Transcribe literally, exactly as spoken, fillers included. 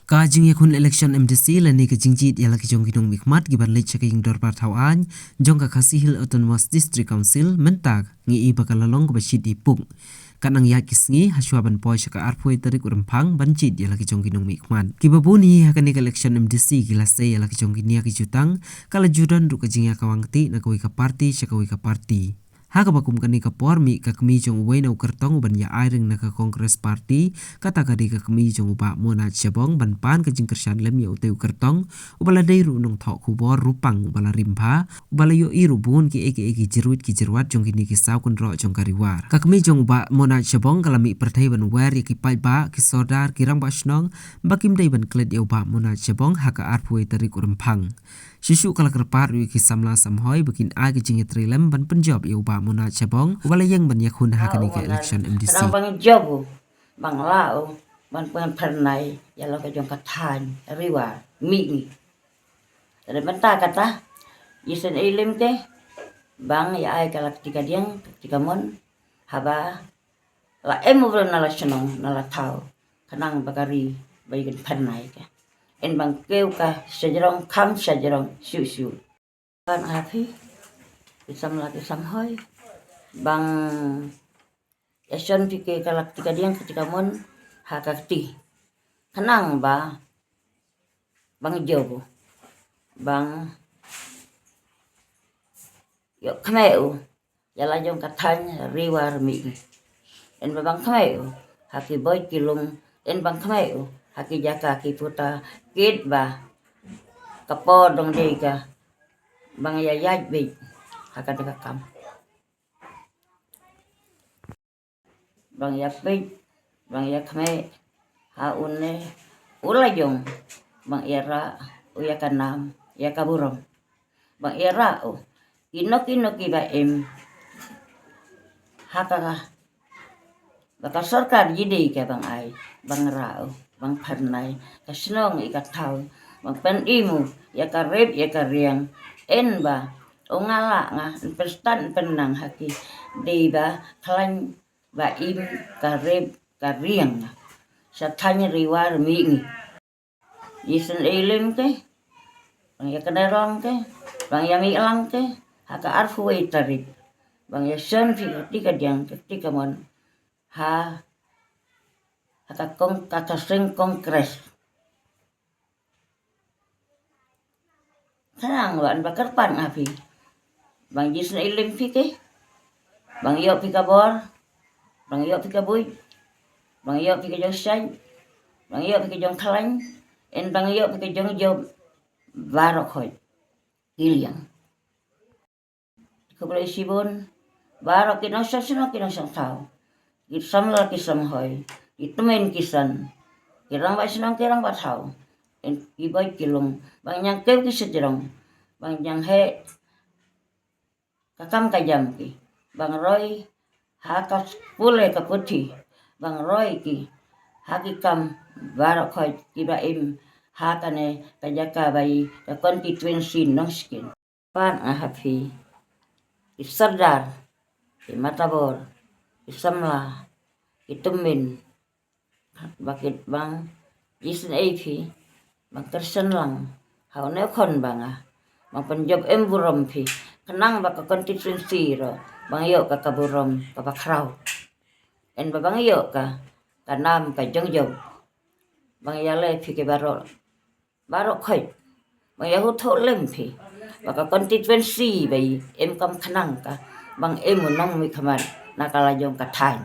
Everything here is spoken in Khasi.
Ka jingïakhun election M D C lane ka jingjied ïa la ki jong ki nongmihkhmat kiban leit sha ka ïing dorbar thaw aiñ jong ka Khasi Hills Autonomous District Council mynta ngi i ba ka la long kaba shitdipuk. Katba nang ïaid ki sngi hashwa ban poi sha ka arphew tarik u Rymphang ban jied ïa la ki jong ki nongmihkhmat. Kiba bun hi ha kane ka election M D C ki la sei ïa la ki jong ki nia ki jutang, ka la ju don ruh ka jingïakawang kti na kawei ka party sha kawei ka party. Ha kaba kum kane ka por mih ka kmie jong uwei na u kyrtong uban ïa ai ring na ka Congress Party, kata ka dei ka kmie jong u Bah Monat Shabong ban pan ka jingkyrshan lem ïa utei u kyrtong, uba la dei ruh u nongthoh khubor ruh pang uba la rim bha, uba la ïohi ruh bun kiei kiei ki jyrwit ki jyrwat jong kine ki saw kynroh jong ka Ri War. Ka kmie jong u Bah Monat Shabong ka la mih pyrthei ban wer ïa ki paidbah, ki sordar, ki rangbah shnong ba kim dei ban klet ïa u Bah Monat Shabong ha ka arphew tarik u Rymphang. Shuh shuh ka la kyrpad ruh ïa ki samla samhoi ba kin ai ka jingïatreilang ban pynjop ïa u Bah Monat Shabong uba la ïeng ban ïakhun ha kane ka election M D C. Khnang ban jop u, ban lah u ban pynphyrnai ïa la ka jong ka thaiñ Ri War mihngi. Te mynta kata, isynei lem te, ban ïa ai ka la kti kadiang, kti kamon, haba la em u briew na la shnong, na la thaw, khnang ba ka ri, ba ïa kan phyrnai ka. Yn ban kiew ka shajrong, kham shajrong, shuh shuh. Ban ha phi, ki samla ki samhoi, ban ïa shon phi ki ka la kti kadiang, kti kamon, ha ka kti. Khnang ba, ban jop u, ban ïoh khmih u ïa la jong ka thaiñ Ri War mihngi. Yn ba ban khmih u ha ki bor ki lum, yn ban khmih u ha ki jaka ki puta, kit ba ka por dang dei ka ban ïa ïaid beit ha kata ka kam. Ban ïa peit, ban ïa khmih ha une u la jong, ban ïa rah u ïa ka nam, ïa ka burom. Ban ïa rah u kino kino kiba im ha ka, ba ka sorkar ji dei ka ban ai, ban rah u, ban phyrnai ka shnong ïa ka thaw, ban pynim u ïa ka rep ïa ka riang. Yn ba u nga lah nga yn pynstad yn pynnang ha ki dei ba khlaiñ ba im ka rep ka riang sha thaiñ Ri War mihngi. Isynei lem te, ban ïa kynrong te, ban ïa mih lang te ha ka arphew tarik, ban ïa shon phi ka kti kadiang, ka kti kamon, ha, ha ka kong, ka ka seng Congress. Khnang ba yn ba kyrpad nga phi, ban isynei lem phi ki, ban ïoh phi ka bor, ban ïoh phi ka buit, ban ïoh phi ka jong shait, ban ïoh phi ka jong khlaiñ, yn ban ïoh phi ka jong jop baroh khoit. Ki liang. Khublei shibun baroh ki nongshong shnong ki nongshong thaw, ki samla ki samhoi, ki tymmen ki san, ki rangbah shnong ki rangbah thaw, ki bor ki lum, ban ñiangkiew ki shajrong, ban ñiangheh ka kam ka jam ki, ban roi ha ka pule ka puthi, ban roi ki ha ki kam baroh khoit kiba im ha kane ka jaka ba i ka constituency Nongshikin. Pat nga ha phi ki sordar, ki matabor, ki samla, ki tymmen, ba ki ban isynei phi, ban kyrshan lang ha une u khon ba nga, ban pynjop em burom phi, khnang ba ka constituency ruh ban ïoh ka ka burom kaba khraw. Yn ba ban ïoh ka ka nam ka jong jop, ban ïaleh phi ki baroh baroh khoit, ban ïa huthuh lem phi ba ka constituency ba i im kam khnang ka ban im u nongmihkhmat na ka la jong ka thaiñ.